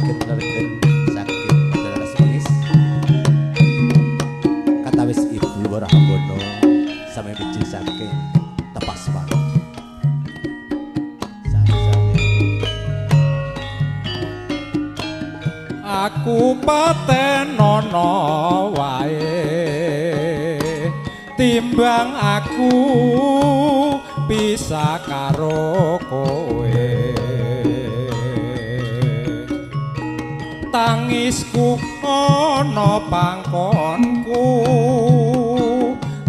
Legen-legen saking Laras Bengis. Katawis Ibu Warahmbono sami miji saking Tepas Wangi. Sami-sami. Aku patenono wae timbang aku bisa karo kowe. Tangisku ana pangkonku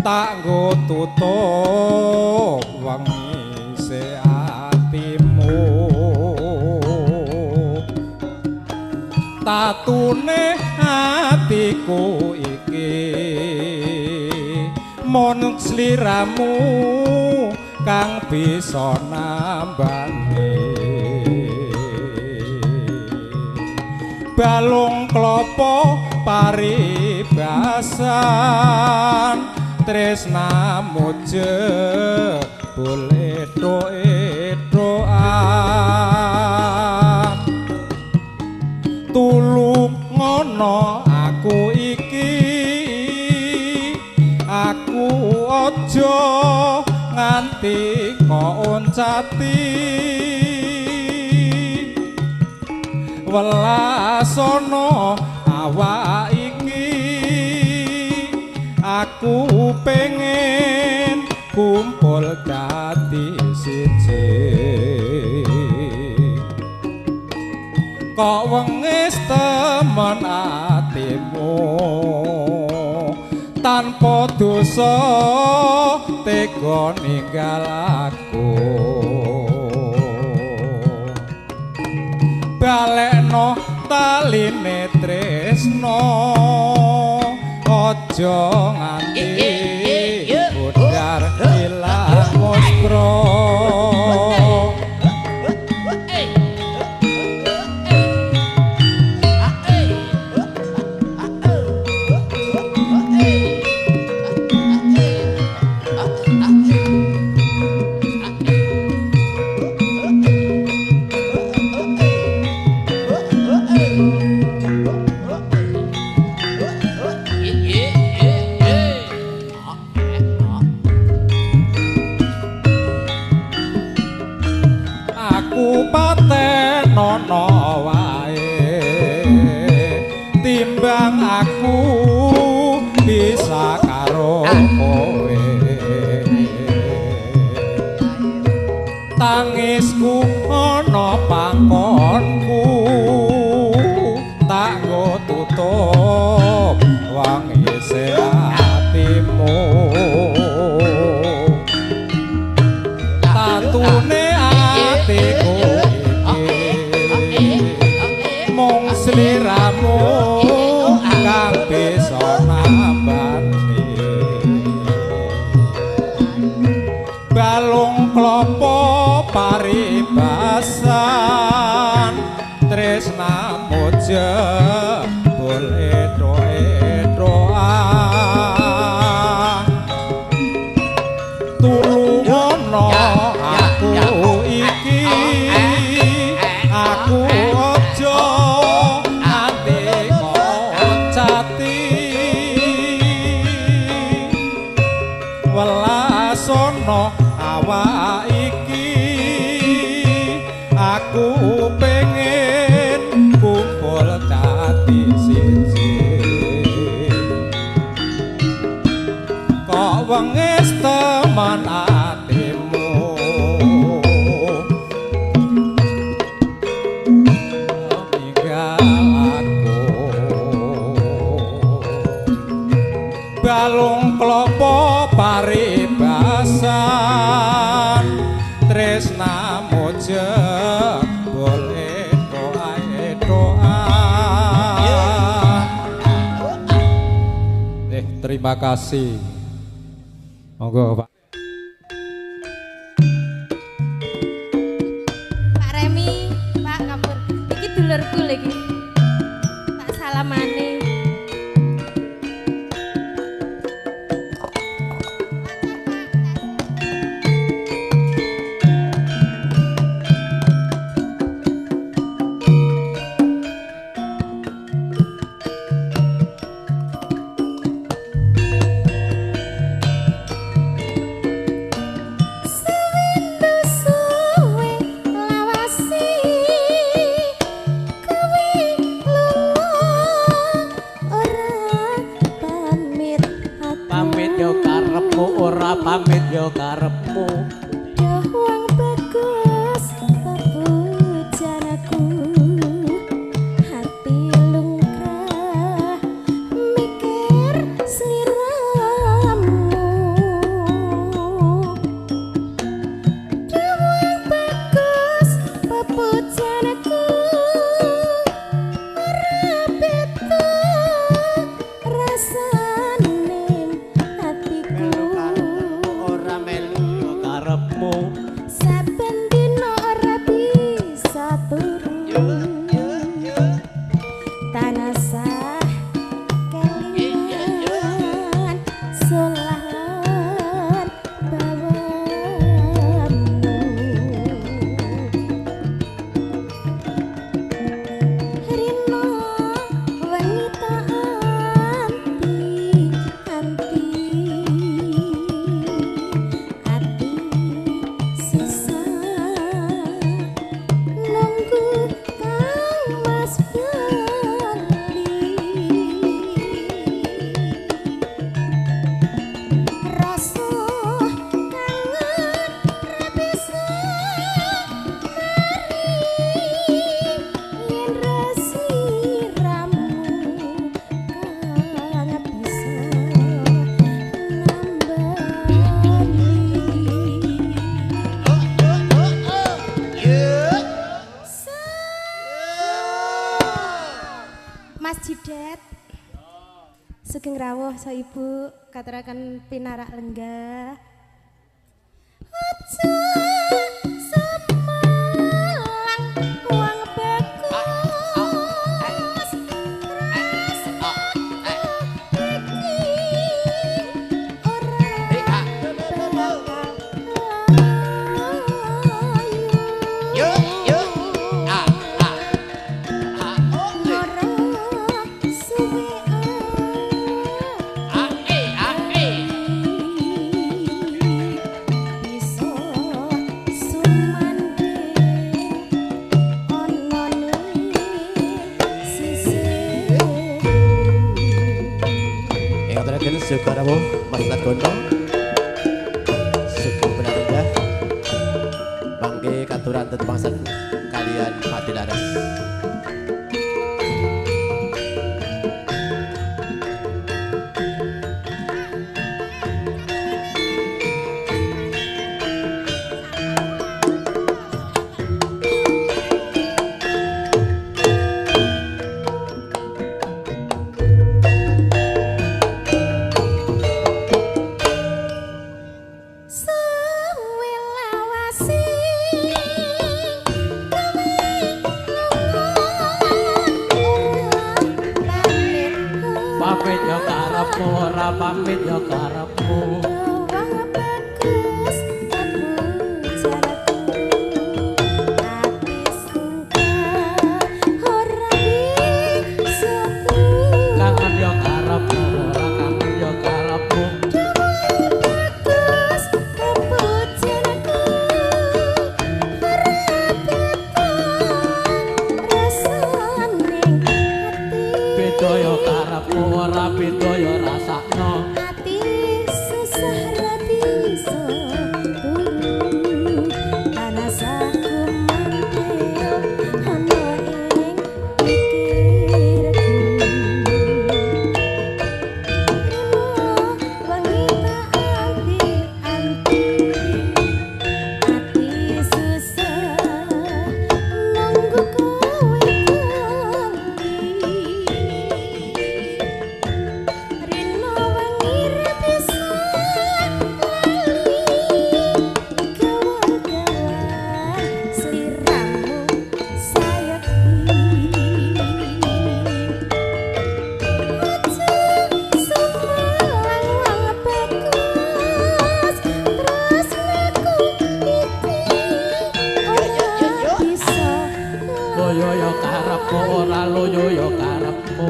tak nggo tutup wengi se atimu. Tatune atiku iki mon sliramu kang bisa nambani. Balung klopo paribasan tresnamu jebul edo-edoan. Tulung ngono aku iki, aku aja nganti kok oncati. Welasono awak iki, aku pengen kumpul dadi siji. Kok wengis temen atimu tanpa dosa tega ninggal aku. Balekno taline tresno aja nganti budar ilang muskro. Aku patenono wae timbang aku bisa karo kowe. Tangisku ana pangkonku tak nggo tutup wangi se atimu. Tatune atiku iki mung sliramu kang bisa nambani. Balung klopo paribasan tresnamu jebul edo-edoan. Tulungono aku iki, aku aja nganti ngoncati. Welasono awak iki, aku pengen kumpul dadi siji. Kok wengis temen atimu ninggal aku. Balung klopo paribasan tresnamu jebul edo-edoan. Terima kasih. Monggo Pak. Pak Remi, Pak Kapur, iki dulurku lho iki. Tak salamane. yo karepmu. Duh wong bagus pepujan aku, hati lungkrah mikir sliramu. Duh wong bagus pepujan aku, ora beda rasane hatiku. Ora melu yo karepmu. Saben dina ora bisa turu, tanasah kelingan solah lan bawamu. Rino wengi tak anti anti, ati susah nunggu Kang Mas bali. Rasa kangen ra bisa mari, yen rasiramu kang bisa nambani. Mas Jidet, sugeng rawuh sa ibu katuraken pinarak lenggah. Aja semalang wong bagus, tresnaku iki ora bakal layu. Ora suwe bisa sumandhing ana ning sisihku. Ing aturaken sugeng rawuh Mas Lagono. Sugeng pinarenggah. Mangke katuran tetepangsan kalian Pati Laras. Suwe lawase kowe lunga ora pamit. Pamit yo karepmu ora pamit yo karepmu. Wong bagus pepujanku, ati sungkan ora bisa turu. Kangen yo karepmu ora kangen yo karepmu. Bagus pepujanku, ora beda rasane ati. Beda yo karepmu ora beda yo rasakno. Ati susah ra bisa turu, tanasaku mantil ana ing pikirku. Rino wengi tak anti-anti, ati susah nunggu kowe bali. Rino wengi ra bisa lali, gawan-gawan sliramu sayekti. Aja semalang wong bagus, tresnaku iki ora bisa Loyo yo karepmu ora loyo yo karepmu.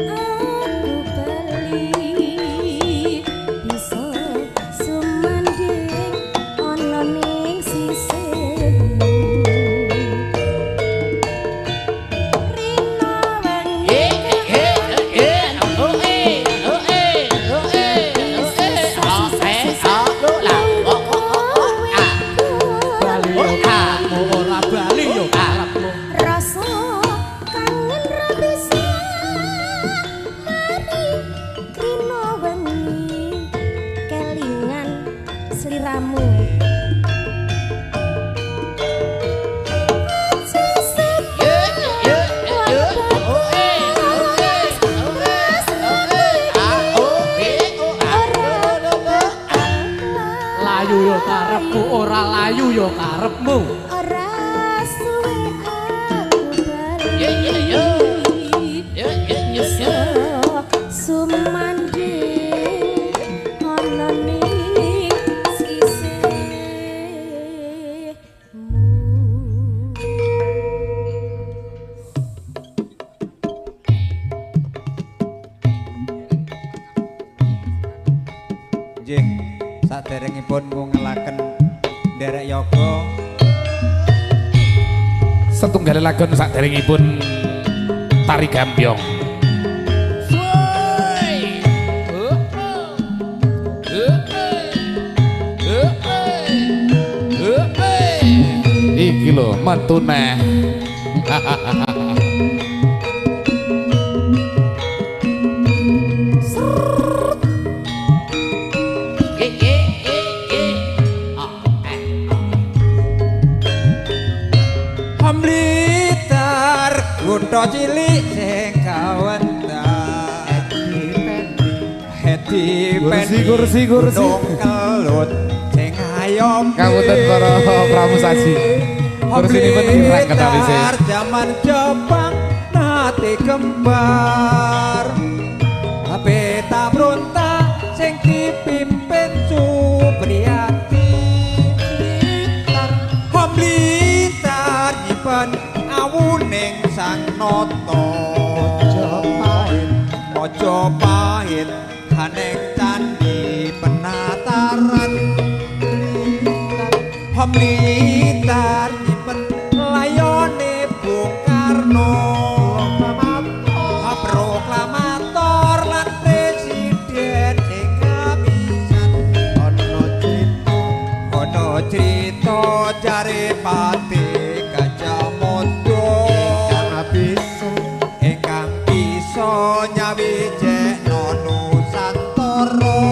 Aku bali bisa sumandhing ana ning sisihmu. Rino wengi karepmu. Ora suwe aku bali. Yo yo yo. Yo yo yo yo. Sumanding ana ning sisihmu. Nggih, saderengipun ngelaken nderek yoga setunggal lagon saderengipun tari gambyong. Iki lho metu neh. Blitar kutha cilik sing kawentar Hedi Kursi kursi kursi kelut sing ayom. Ngapunten para pramusaji. Kursinipun kirang ketawise. Jaman Jepang nate kembar. Peta berontak sing dipimpin Supriyati. Blitar nyipen awuning Sang Nata. Majapahit haneng candhi penataran. Blitar nyipen layone Bung Karno. Proklamator lan presiden sing kapisan. Ana crita jare Patih Gajah Mada ingkang bisa nyawijekno Nusantara.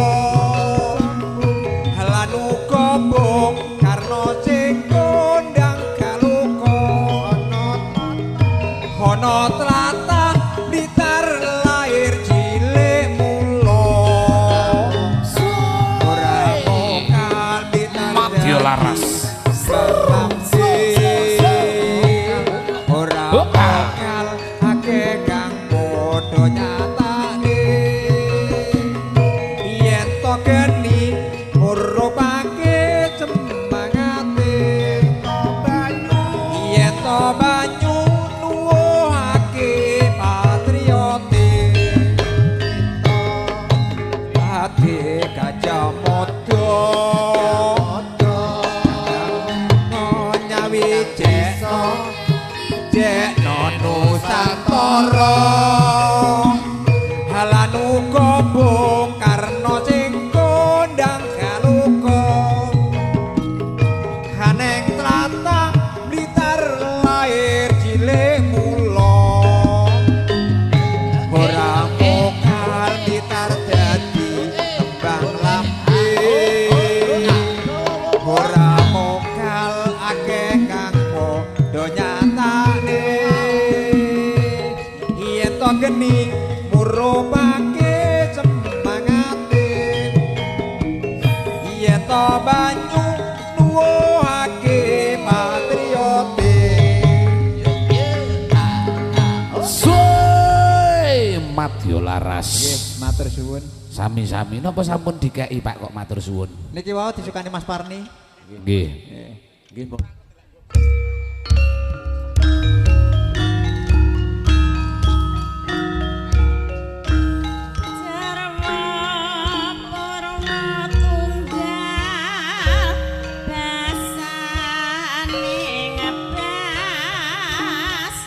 Lan uga Bung Karno sing kondang kaloka. Ana tlatah Blitar lair cilik mula. Ora mokal Blitar Madya laras. Ora mokal akeh kang padha nyatane. Yen to geni murupake semangate. Yen to banyu nuwuhake patriote. Patih Gajah Mada nyawijekno jekno Nusantara. Lan uga Bung Karno sing kondang kaloka. Haneng tlatah Blitar lair cilik mula. Ora mokal Blitar dadi tembang lambe. Ora mokal akeh kang padha nyatane. Yen to geni murupake semangate. Yen to banyu nuwuhake patriote. Suy madya laras. Nggih, matur suwun. Sami-sami napa sampun dikeki Pak kok matur suwun. Niki wau disukani Mas Parni. Nggih. Nggih, Mbok. Jarwa purwa tunggal basane ngebas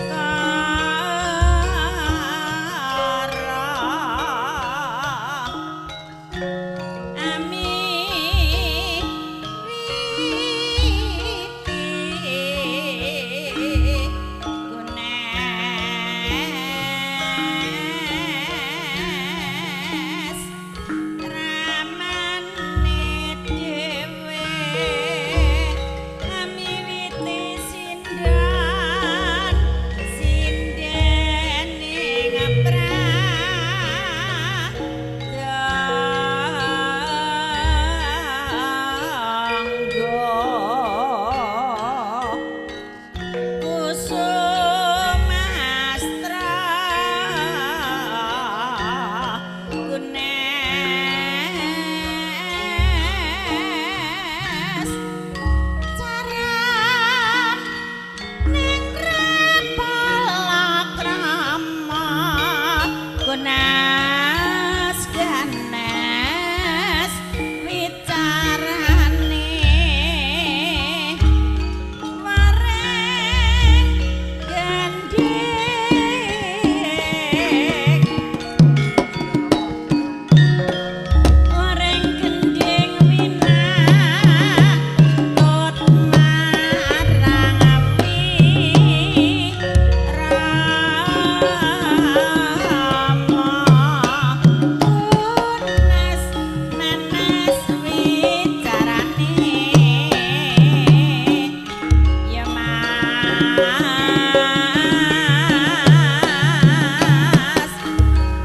kara. Ami witi gunes ramane dhewe. Ami witi sindhan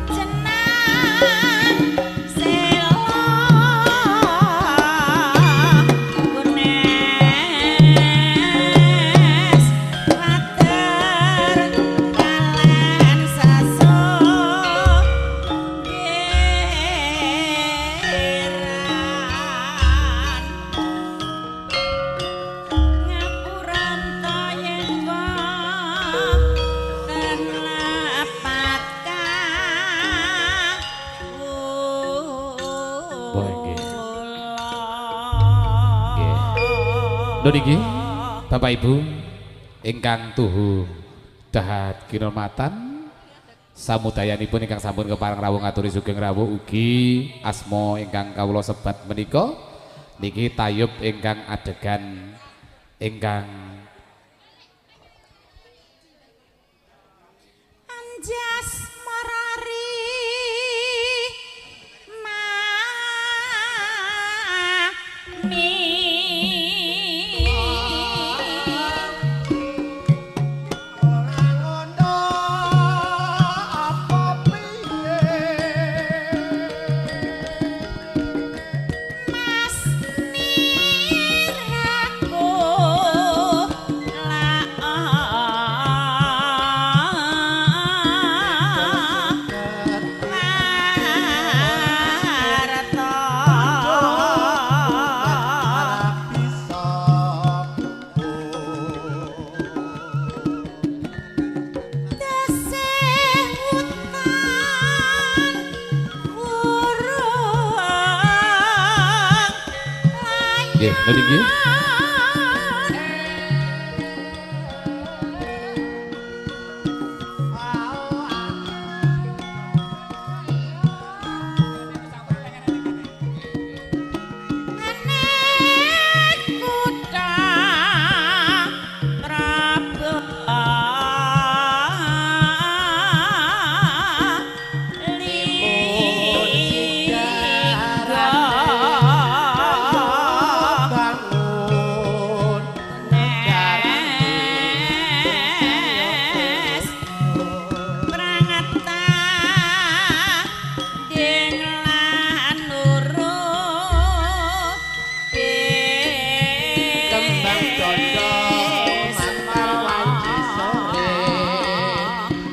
Jenang sela gunes water kalen sasugiran ngapuranta yen boten lepat Boleh, nggih. Nggih. Lho niki Bapak Ibu ingkang tuhu dahat kinurmatan samudayanipun ingkang sampun kepareng rawuh ngaturi sugeng rawuh ugi asma ingkang kawula sebat menika niki tayub ingkang adegan ingkang Anjas marari mami Ora ngono apa piye Mas niraku la ora bisa Tesih hutan wurung nggih lho niki Anek kutha Prabu Lingga bangun Nes prangata ding lan nuru kembang condong mantar wanci sore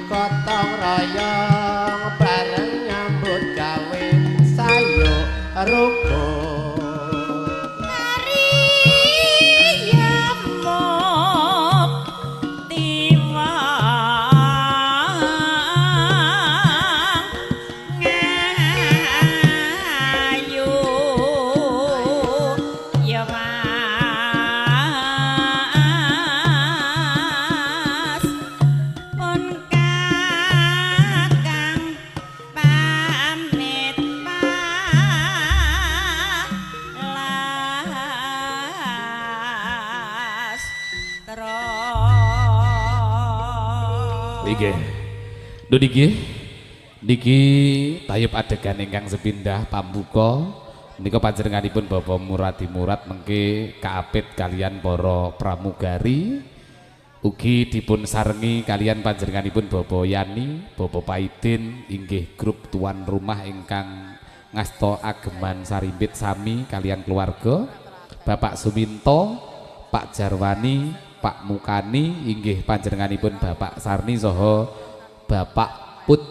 gotong royong bareng nyambut gawe sayo rukun Pamit palas Nggih. Lho niki niki tayub adegan ingkang sepindah pambuka menika panjenenganipun Bapak Muradi Murad mengke kaapit kalian para pramugari ugi dipun sarengi kalian panjenenganipun Bapak Yani, Bapak Paidin inggih grup tuan rumah ingkang ngasta ageman sarimbit sami kalian keluarga, Bapak Suminto, Pak Jarwani, Pak Mukani inggih panjenenganipun Bapak Sarni saha Bapak Put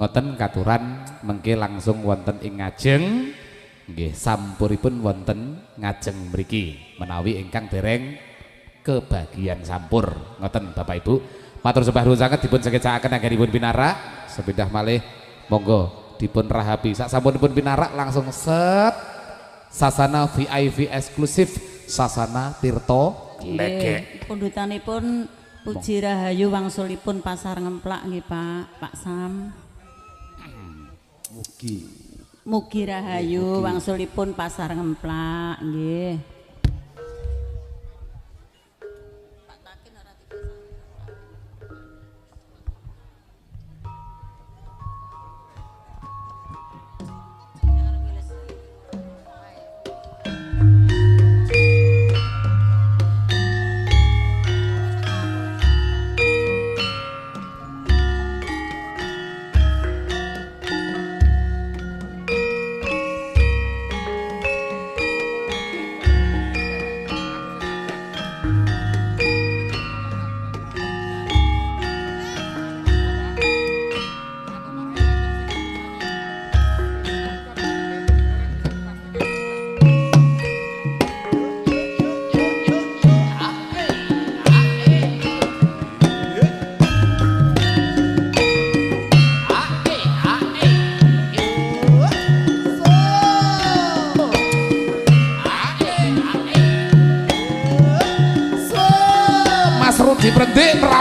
ngoten katuran mengke langsung wonten ing ngajeng nggih sampuripun wonten ngajeng mriki menawi ingkang dereng kebagian sampur ngoten Bapak Ibu. Matur sembah nuwun sanget dipun sekecakaken anggenipun pinarak sepindah malih monggo dipun rahapi sak sampunipun pinarak langsung set sasana VIP eksklusif sasana Tirto Legek. Pundutanipun Puji Rahayu wangsulipun Pasar Ngemplak nggih Pak, Pak Sam. Mugi. Mugi Rahayu wangsulipun Pasar Ngemplak nggih.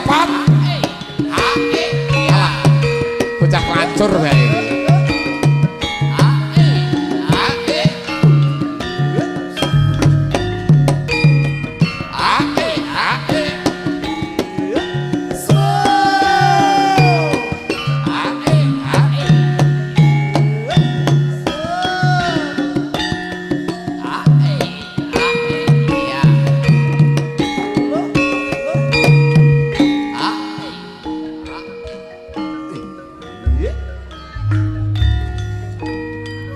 Repot. Alah. Bocah lancur bae iki.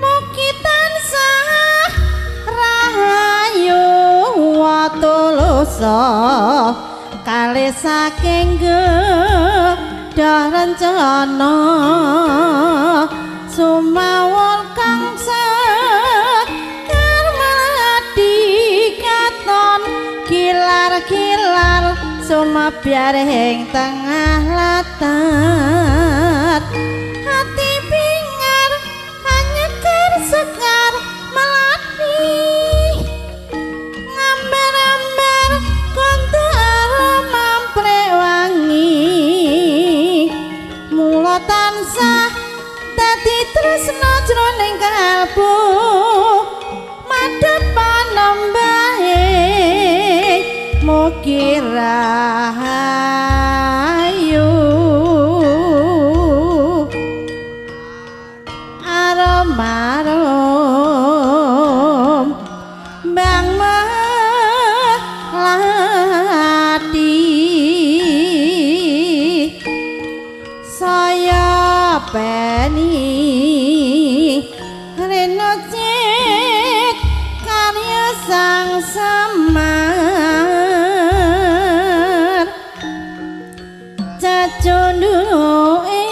Mugi tansah rahayu watulusa kalih saking gedhah rencana sumawon kang sekar melati katon kilar-kilar sumabyar ing tengah latar hati bingar hanyeker sekar melati ngamber-amber kontu mampre wangi mula tansah dadi tresna jroning kalbu madhep panembahe mugi rahayu arom arom bang melati saya peni rena cit karya sang Semar cacunduke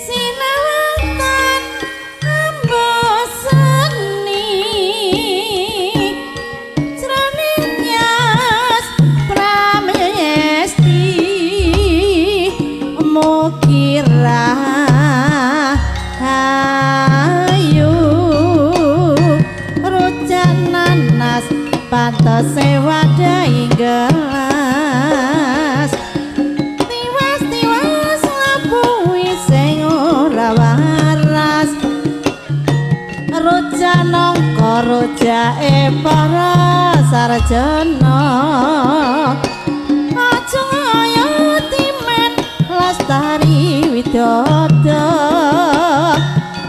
sinawatan amboseni jroning tyas pramesti mugi rahayu rujak nanas pantese wadahi gelas tiwas-tiwas labuhi sing ora waras rujak nangka rujake para sarjana aja ayo timen lestari widodo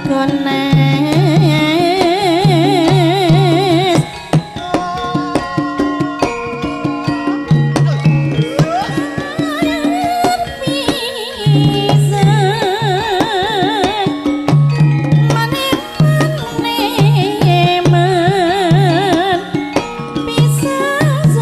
gones. Pisan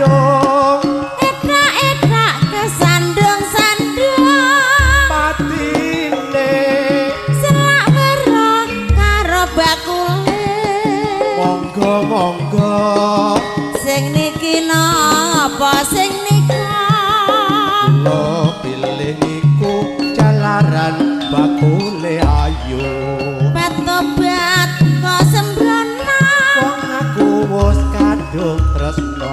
kesandung, edak-edak kesandung-sandung, patine selak weruh karo bakule. Monggo monggo sing niki napa sing nika, kula pilih niku jalaran bakule ayu. Patobat kok sembrono, wong aku wis kadung tresno.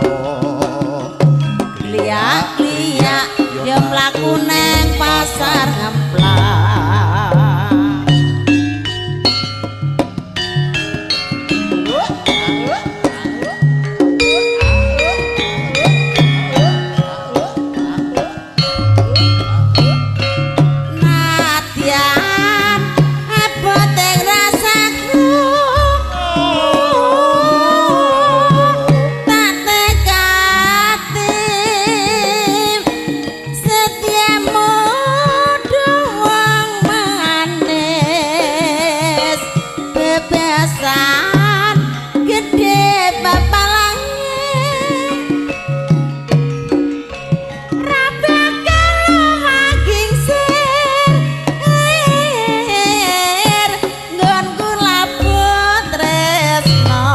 Kliyak-kliyak ya mlaku nang pasar Ngemplak. Nadyan abot ing rasaku, tak tekati setiamu wong manis, bebasan gedhe bapalange, ra bakal magingsir nggonku labuh tresno.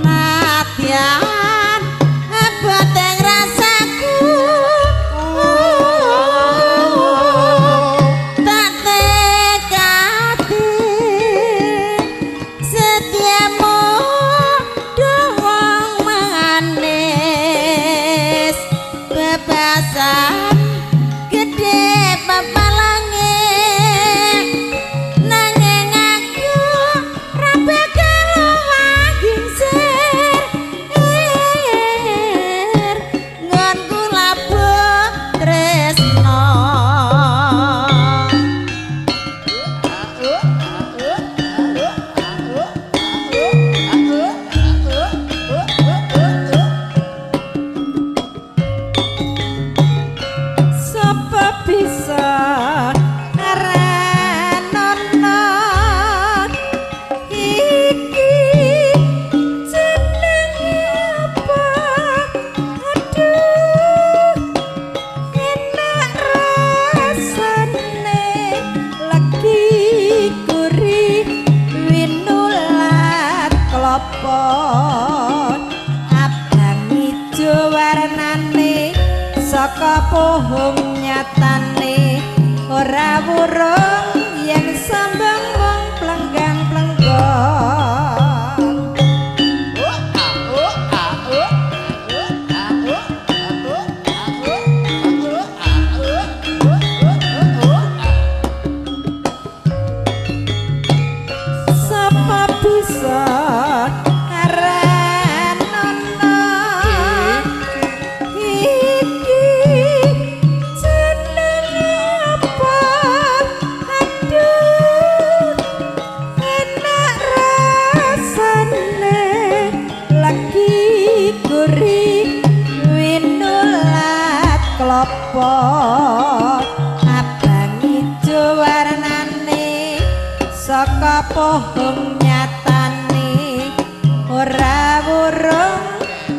Nadyan abot ing rasaku, tak tekati setiamu wong manis, bebasan gedhe papalange, nanging aku ra bakal magingsir nggonku labuh tresno. Sapa bisa aranana iki jenenge apa? Aduh, enak rasane legi gurih winulat klopo, abang ijo warnane saka pohong nyatane, ora wurung yen sambang wong plenggang-plenggong. Sapa bisa aranana iki jenenge apa? Aduh, enak rasane legi gurih winulat klopo, abang ijo warnane saka pohong nyatane, ora wurung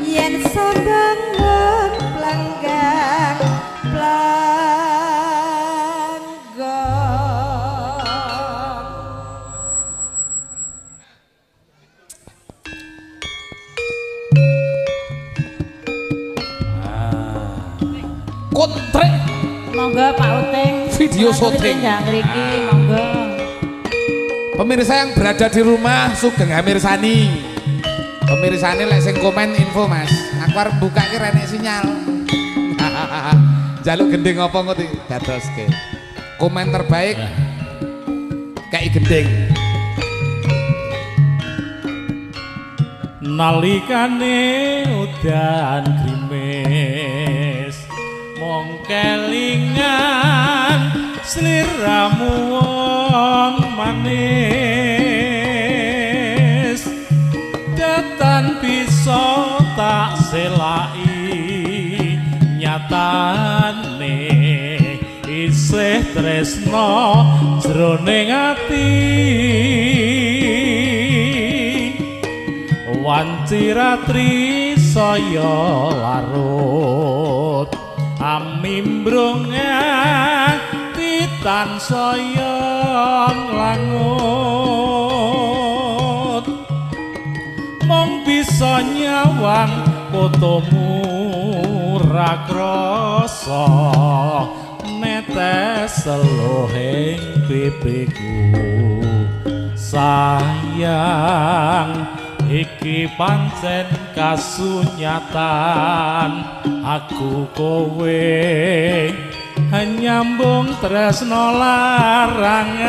yen sambang wong plenggang plenggong. Kontrek Monggo Pak Uting. Video syuting. Ngriki monggo. Pemirsa yang berada di rumah sugeng hamirsani. Pemirsane lek sing komen info Mas. Aku arep buka ki renek sinyal. Jaluk gending apa engko dadoske. Komen terbaik kei gending. Nalikane udan grimis mong kelingan sliramu wong manis, datan bisa tak selai Nyatane isih tresno jroning ati wanci ratri saya larut amimbrung ati tansaya nglangut mung bisa nyawang fotomu ra krasa netes seluhing pipiku sayang iki pancen kasunyatan aku kowe nyambung tresno larangan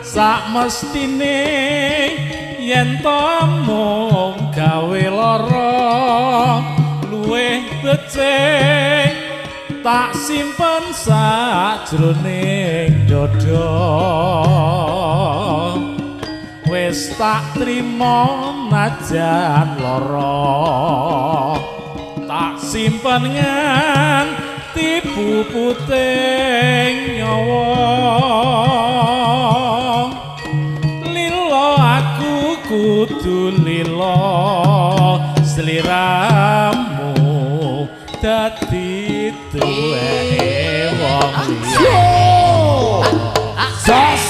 sak mestine yen to mung gawe lara luwih becik tak simpen sajroning dada wis tak trimo najan lara tak simpen nganti puputing nyawa lila aku kudu lila sliramu dadi duweke wong liya. Sos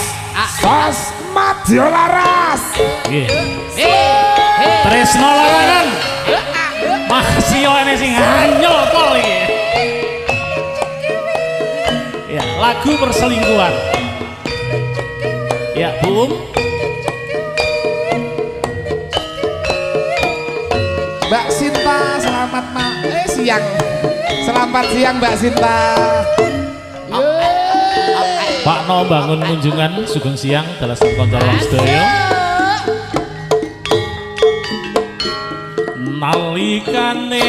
sos Madya Laras. Nggih. Tresno larangan. Masih ana sing anyel pol iki. Ya, lagu perselingkuhan. Ya, Bu. Mbak Sinta, selamat siang. Selamat siang Mbak Sinta. Pak No bangun kunjungan sugeng siang dalasan kanca sedaya. Nalikane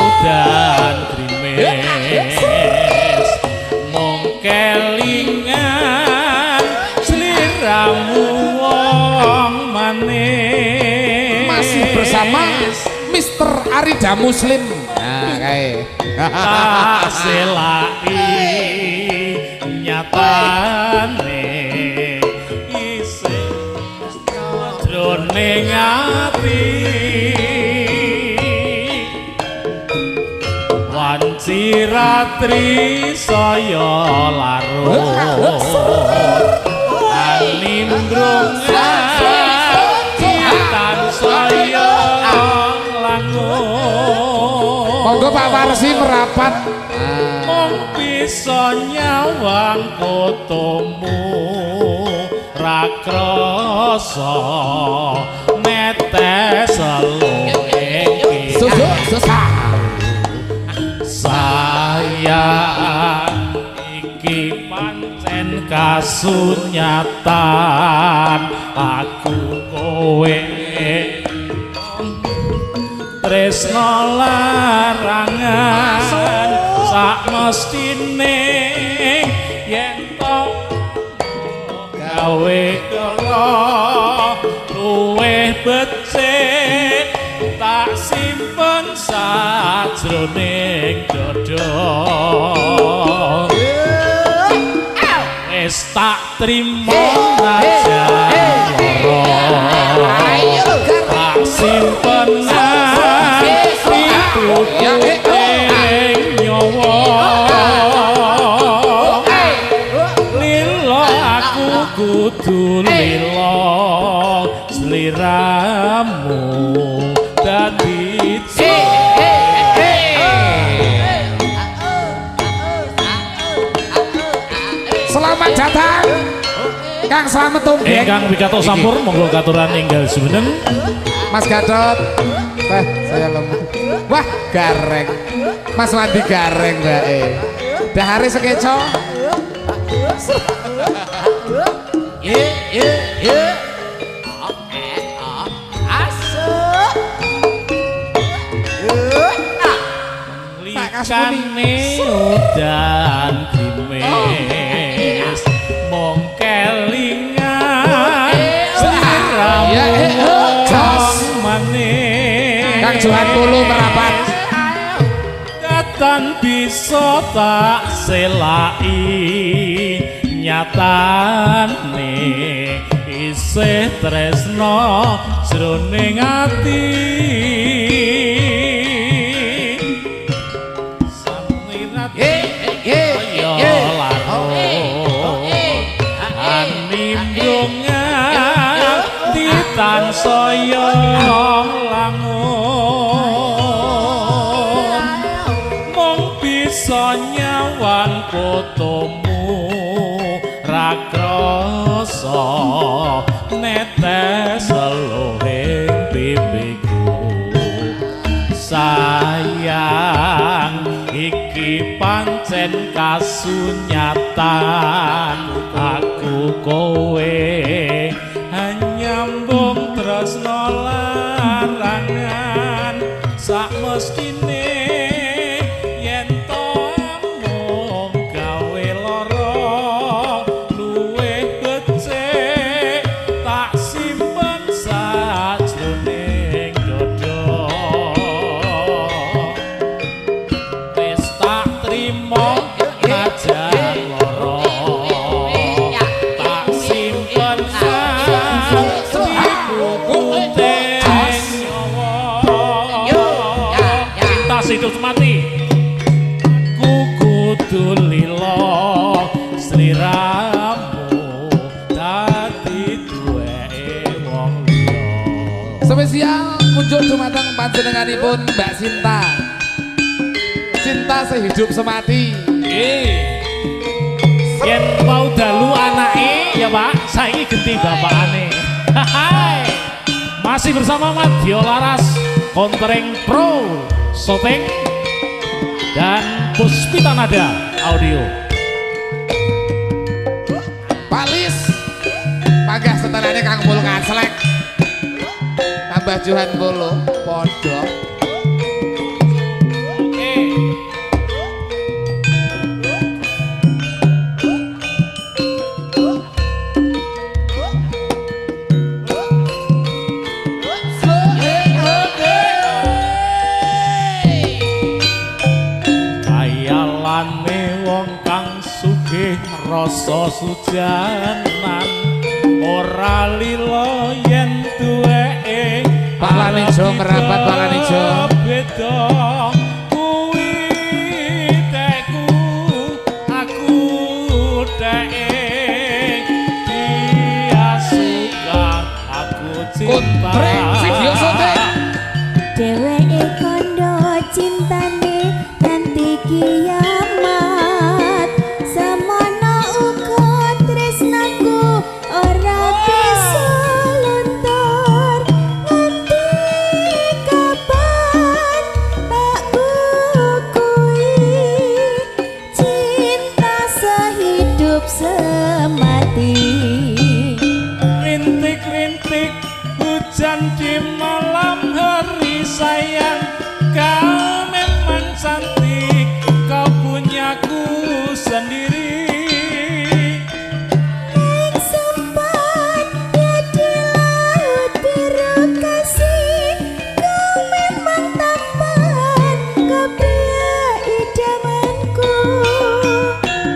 udan grimis mung kelingan sliramu wong manis. Masih bersama Mr. Arida Muslim. Nah, kae. Tak selaki nyatane isih jroning ati wanci ratri saya larut alimbrung ati tansaya nglangut. Monggo Pak Warsi merapat. Mung bisa nyawang fotomu ra krasa netes luwih sayang iki pancen kasunyatan aku kowe tresno larangan sak mestine yen to gawe kala luwih becik tak simpen sajroning dada wis tak trimo najan lara tak simpen nganti puting nyawa lila aku kudu lila sliramu dadi. Selamat datang Kang Slamet Tunggeng. Ingkang wigatos sampur monggo katuran enggal jumeneng. Mas Gatot. Wah, saya lemah. Wah, gareng. Mas Wandi gareng bae. Dahare sekeco. Ye ye ye. Asuk. Likane udan grimis mung kelingan sliramu wong manis. Kang Johan Polo merapat. Dadi tan bisa tak selaki nyatane isih tresno jroning ati tansaya langun mung bisa nyawang fotomu ra krasa netes luhing pipiku sayang iki pancen kasunyatan aku kowe nyambung tresno larangan sak mestine yen to amung gawe lara luwih becik tak simpen sajroning dada wis tak trimo aja lara tak simpen hidup mati ku kudu lila sliramu dadi duweke wong liya. Spesial kunjuk dumateng panjenenganipun Mbak Sinta. Cinta sehidup semati. Yen mau dalu anake ya Pak, saiki genti bapakane. Masih bersama Madya Laras Kontreng Pro Soteng dan Puspita Nada Audio. Palis panggah setelane Kang Pul Kanslek. Tambah Johan Polo padha. Oke. Rasa sujanan ora lila yen duweke Pak Lanijo merapat Pak Lanijo beda kuwi tekku aku teke dia suka aku cinta. Video syuting dheweke kondo cintane nganti kiamat semono uga tresnaku ora bisa luntur nganti kapan tak kukui cinta sehidup semati. Rintik-rintik hujan di malam hari sayang kau memang cantik kau punyaku sendiri. Naik sempat ya di laut biru kasih kau memang tampan kau pria idamanku.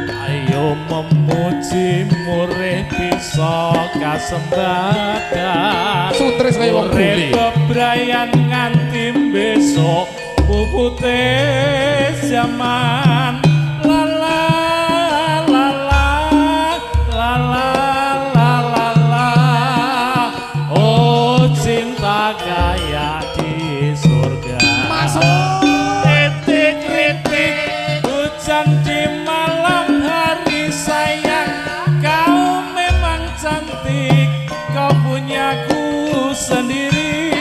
Ayo memuji murih bisa kasembatan sutris kaya wong bule bebrayan nganti besok pupute zaman. La la la la la la la la la oh cinta kaya di surga. Masuk rintik-rintik hujan di malam hari sayang kau memang cantik kau punyaku sendiri.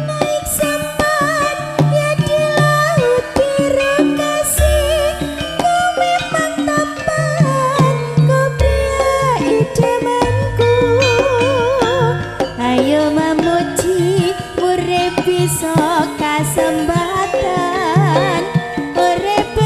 Naik sempat ya di laut biru kasih kau memang tampan kau pria idamanku. Ayo memuji urip bisa kasembatan urip.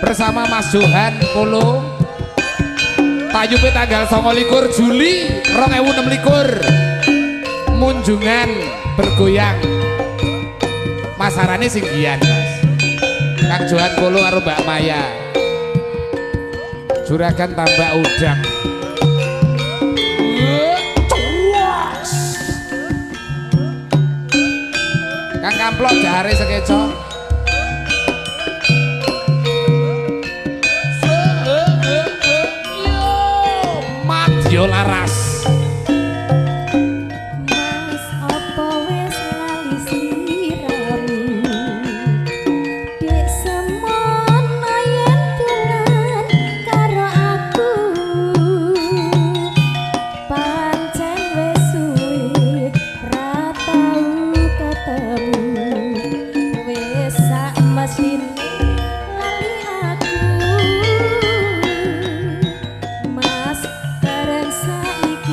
Bersama Mas Johan Polo. Tayupe tanggal 29 Juli 2026. Munjungan bergoyang. Masarane singgian, Mas. Kang Johan Polo karo Mbak Maya. Juragan tambak udang. Kang Kamplok jare sekeco. Madya laras. Mas apa wis lali sliramu? Dek semono yen dolan karo aku. Pancen wis suwe ra tau ketemu. Wis sak mesine lali aku. Mas bareng saiki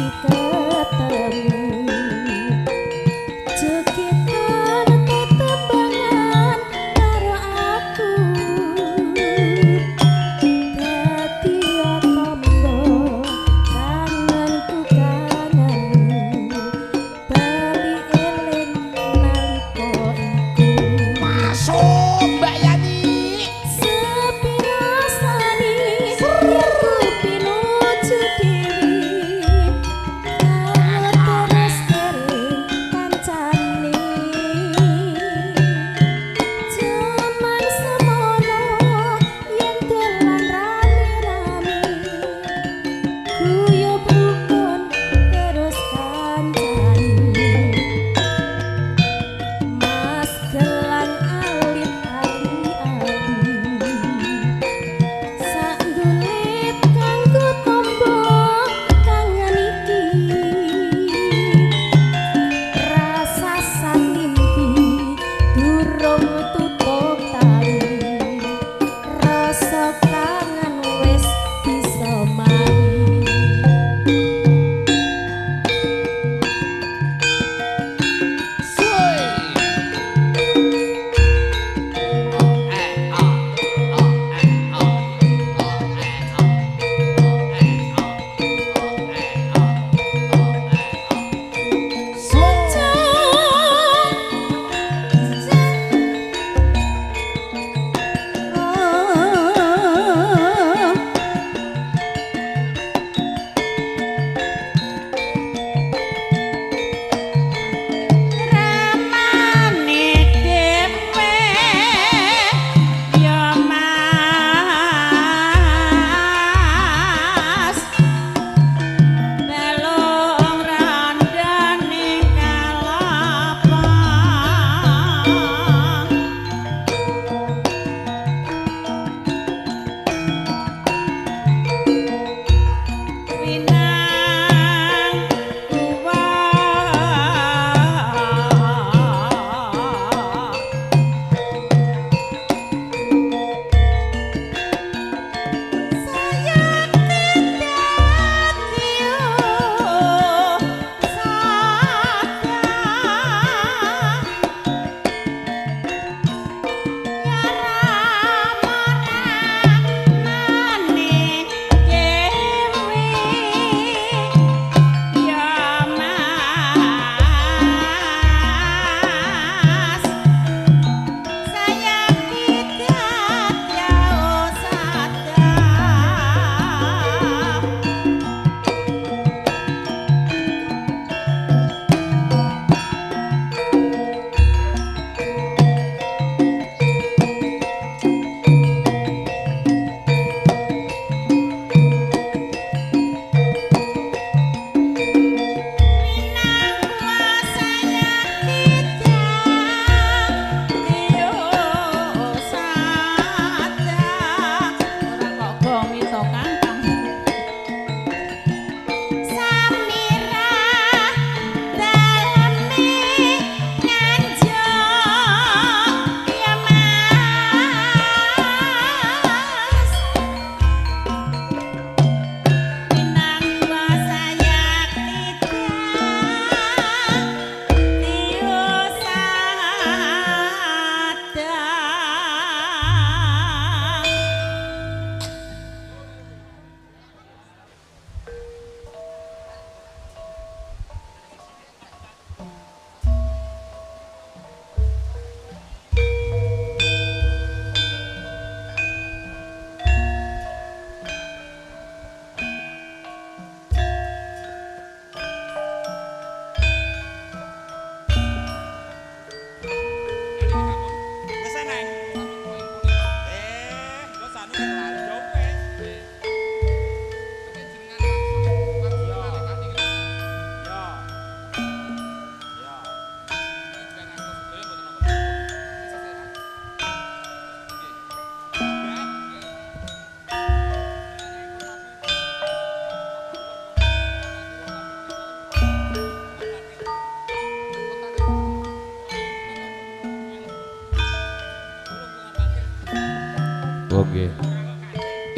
Oh nggih.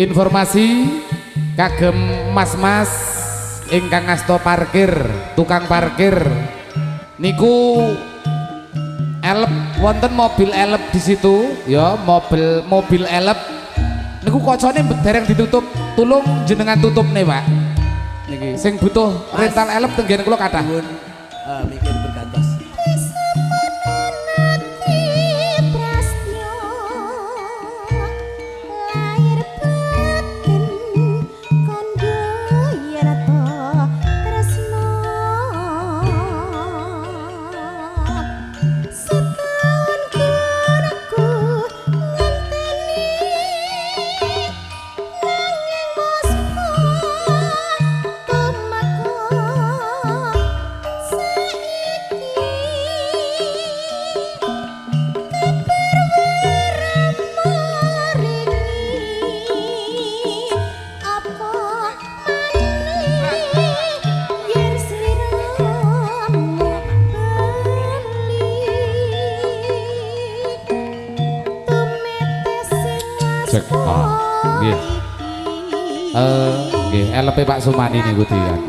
Informasi kagem mas-mas ingkang ngasta parkir, tukang parkir niku elep wonten mobil elep di situ ya, mobil elep niku kocone dereng ditutup, tulung jenengan tutup nih Pak. Niki sing butuh rental elep teng nggen kula kathah. Mikir bergantos. Nggih. Nggih, LP Pak Sumani niku dian.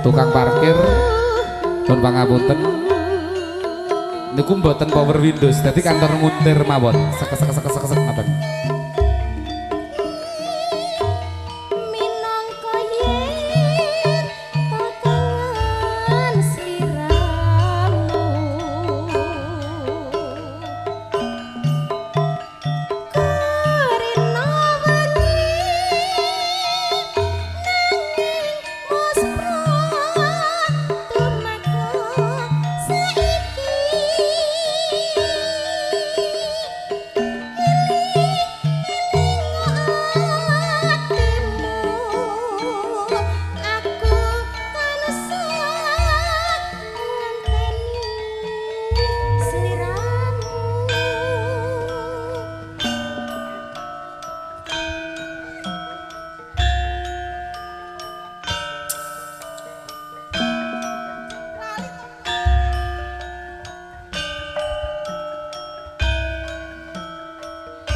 Tukang parkir pun pangapunten. Niku mboten power windows, dadi kantor nguntir mawon. Sek sek sek sek sek ngoten.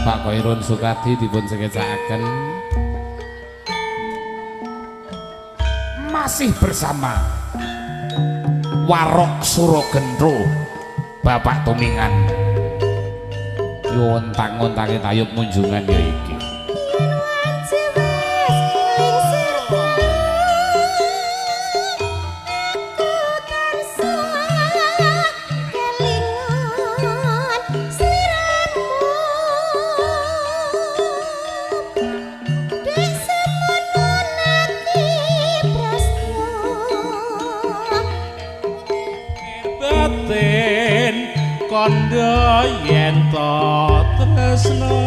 Pak Koirun Sukadi dipun sekecakaken masih bersama Warok Surogendro Bapak Tumingan. Yontang-ontange tayub munjungan ya iki. Kondo yen to tresno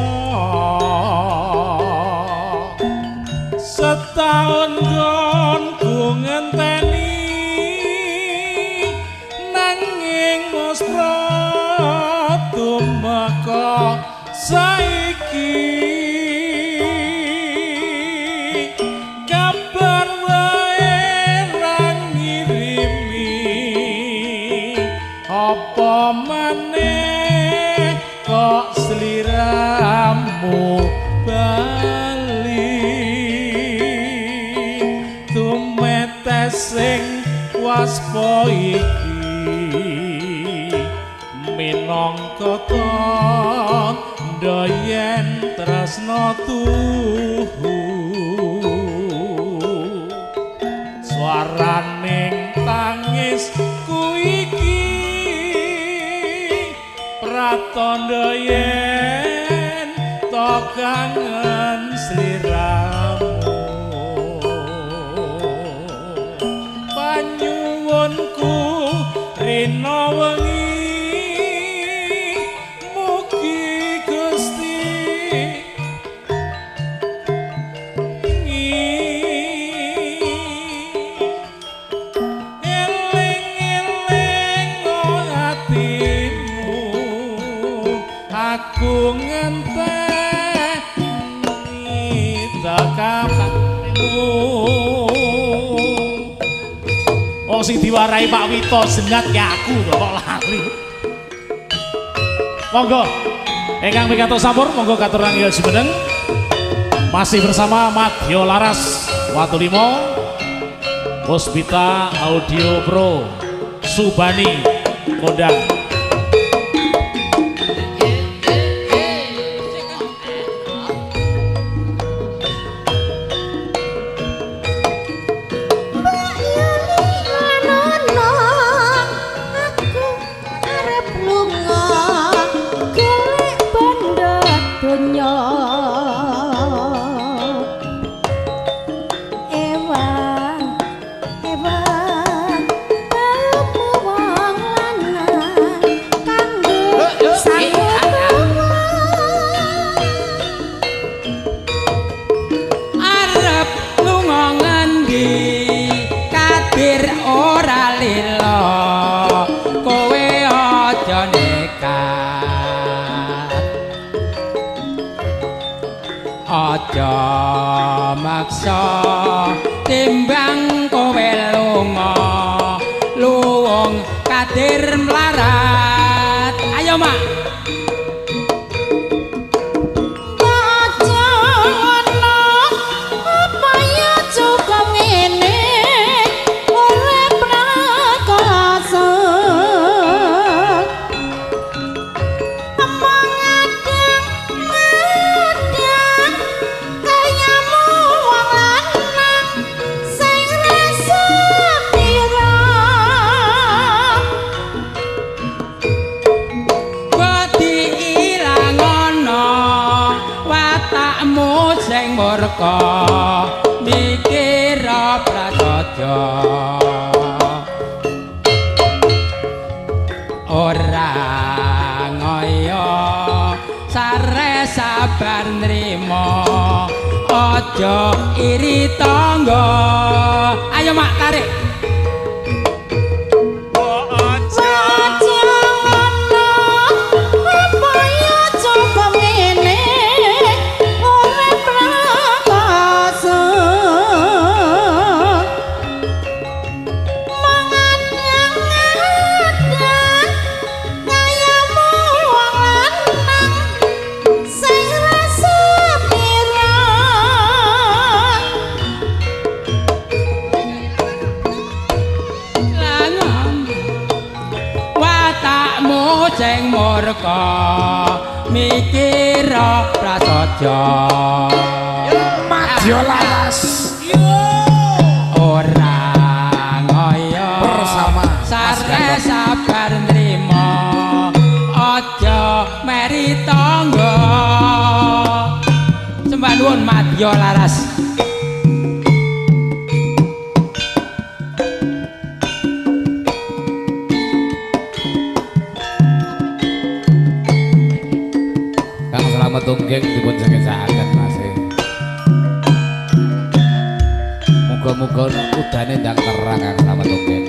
setahun nggonku ngenteni nanging muspra tumeka saiki kabar wae ra ngirimi apa maneh kok sliramu bali tumetes sing waspa iki minangka tandha yen tresna tuhu swaraning tangisku iki pratandha yen to kangen sliramu panyuwunku rina wengi mugi Gusti eling-eling atimu aku ngenteni tekamu. Wong sing diwarai Pak Wito senat ya aku kok lali. Monggo. Ingkang pikantuk sampur monggo katur rangil jumeneng. Masih bersama Madya Laras Watulimo, Puspita Audio Pro, Subani Kondang. Aja maksa timbang kowe lunga luwung kadir mlarat. Ayo mak. Aja ngono apa ya cukup ngene urip prakoso. Murka mikir prasaja ora ngoyo sare sabar nrimo aja iri tangga. Ayo mak tarik. Sing murka mikir prasaja Madya Laras ora ngoyo bersama sare sabar nrimo aja meri tangga. Sembah nuwun Madya Laras. Tunggeng dipun jaga-jagaken Mas. Muga-muga udane ndang terang Kang Slamet Tunggeng.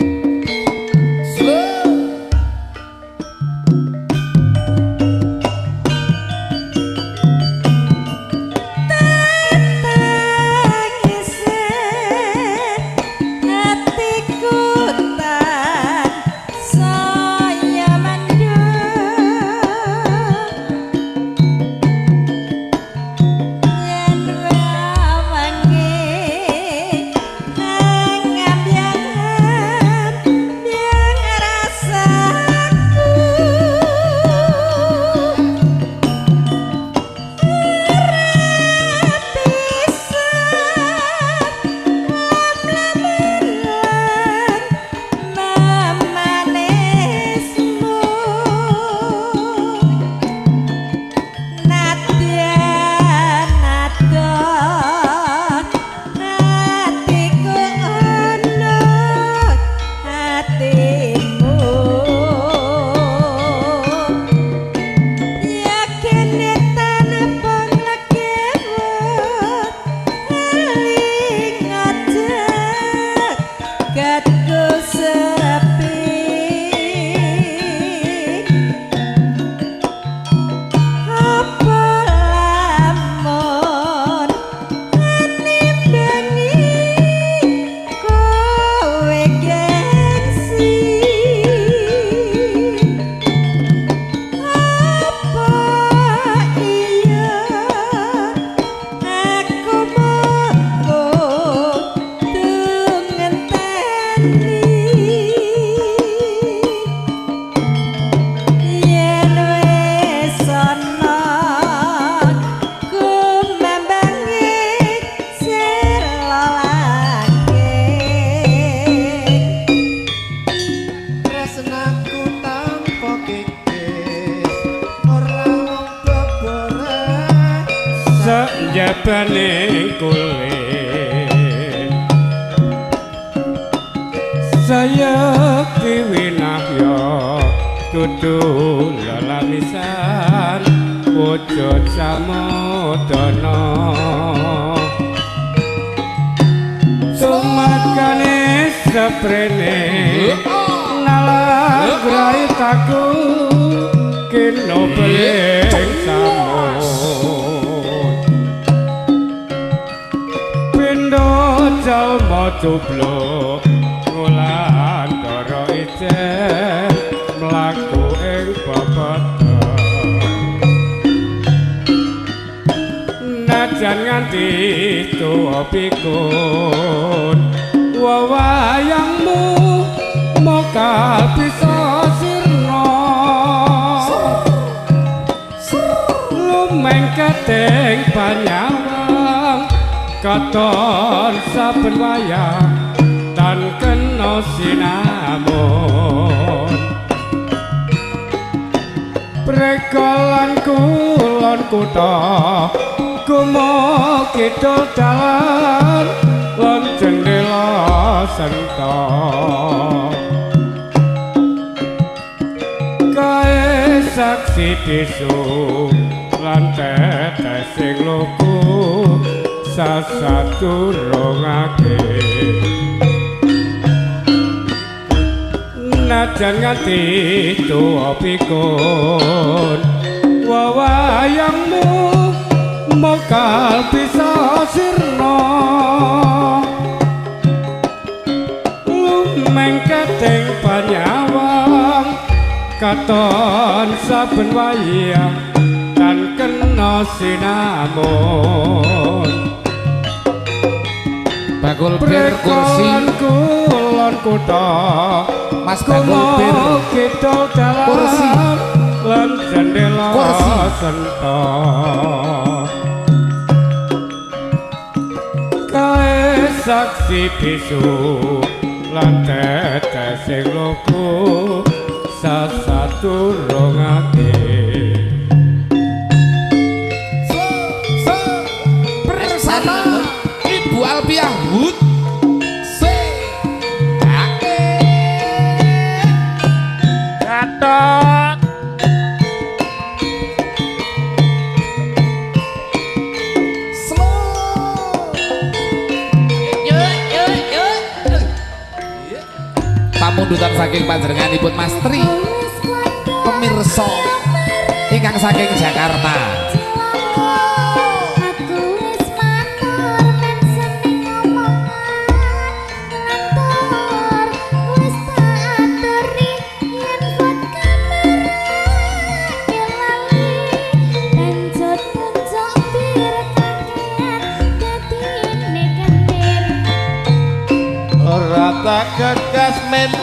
Ngam yang Senjabane kulit sayekti winahya dudu lelamisan wujud samudana sumakane seprene nalar graitaku kino beling samud pindho jalma cubluk ngulan dara ijen mlaku ing pepeteng najan nganti tuwa pikun wewayangmu moga bisa sirna lumengketing panyawang katon saben wayah tan kena sinamun prekolan kulon kutha gumo kidul dalan lan jendela senta kae saksi bisu lan tetes sing luku sasaturungake najan nganti tuwa pikun wewayangmu mokal bisa sirna lumengketing panyawang katon saben wayah tan kena sinamun bakul bir kursi kulon kutha Mas bakul bir kursi lan jendela kursi senta kae saksi bisu lan tetes sing luku sasaturungake bersama Ibu Alpiah Wood C Ake Gatot slow pamundutan saking panjenenganipun Mas Tri pemirsa ingkang saking Jakarta. Ora gegas men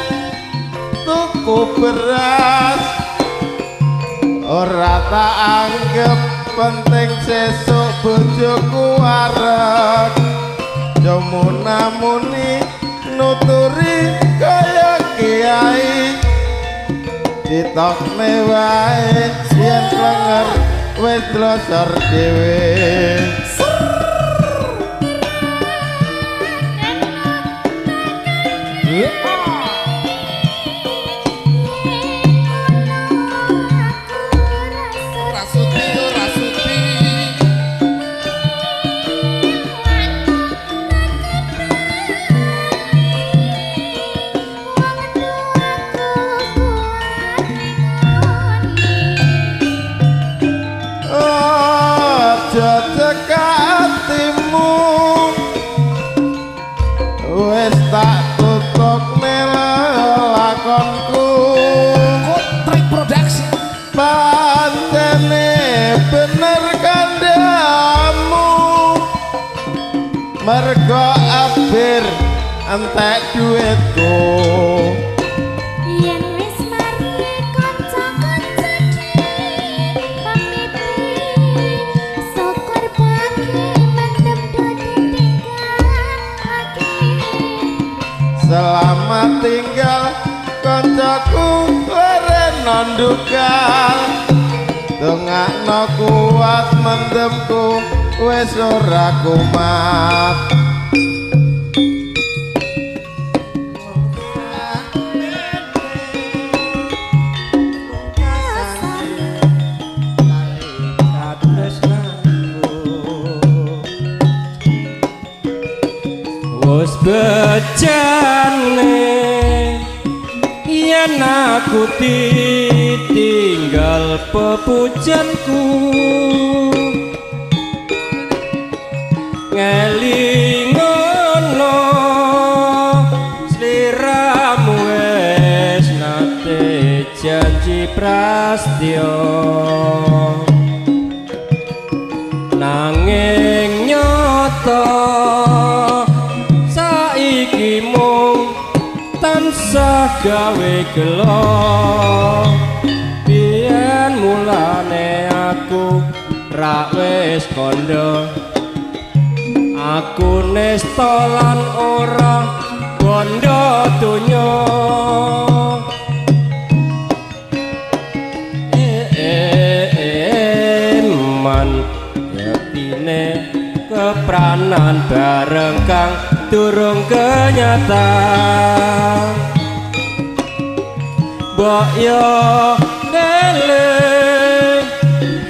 tuku beras ora tak anggep penting sesuk bojoku arek jomunamuni nuturi kaya kiai ditokne wae yen klenger wis dlosor dhewe. Mergo abir entek duitku yen wis mari kanca-kanca pamiti syukur bagi mendem do ditinggalake selamat tinggal kancaku leren nondugal dongakno kuat mendemku wis ora kumat. Wis bejane yen aku ditinggal pepujanku, ngelingono sliramu wis nate janji prastya, nanging nyata saiki mung tansah gawe gelo. Biyen mulane aku ra wis kandha, aku nesta lan ora bondo donya. Eman yektine kepranan bareng kang durung kenyata. Mbok yo eling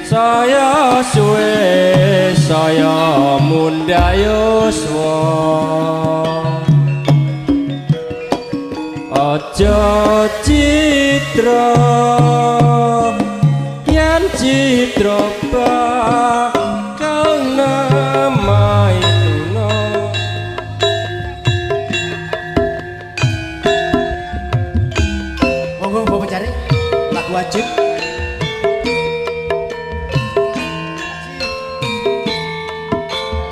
saya suwe saya mundha yuswa, aja citra yen citra bakal namai tuna. Monggo Bapak cari lagu wajib.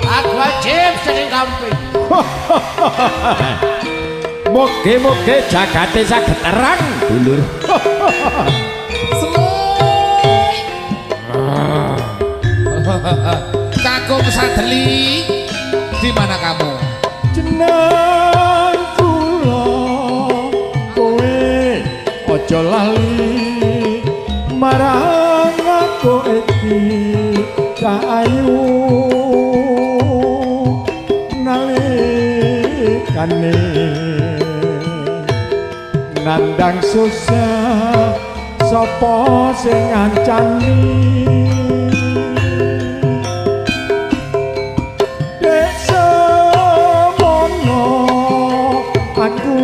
Lagu wajib sering kamping. Mugi-mugi jagate saged terang, dulur. Kakung Sadeli, di mana kamu? Jeneng kula kowe aja lali marang aku iki cah ayu nalikane nandang susah sapa sing ngancani. Dek semono aku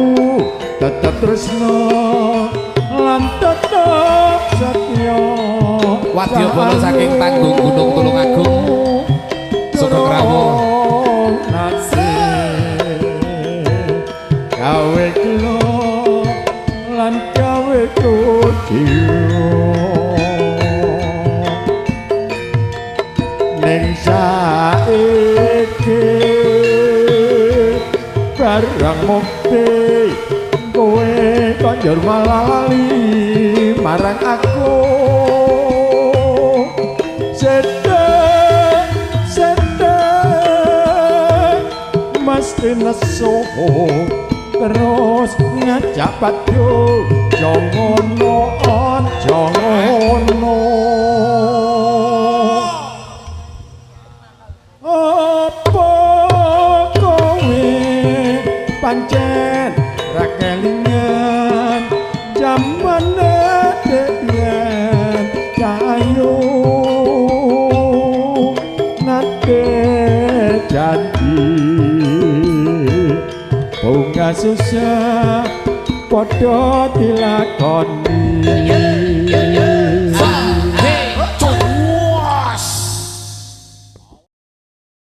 tetep tresno lan tetep setya. Wadyabala saking Tanggung Gunung Tulungagung sugeng rawuh. Gawe gelo lan gawe kuciwa ning saiki barang mukti kowe konjur malah lali marang aku. Sedek sedek mesti nesu terus ngajak padu, aja ngono aja ngono. Apa kowe pancen ra kelingan jamane dhewe cahayu nate janji bunga susah padha dilakoni.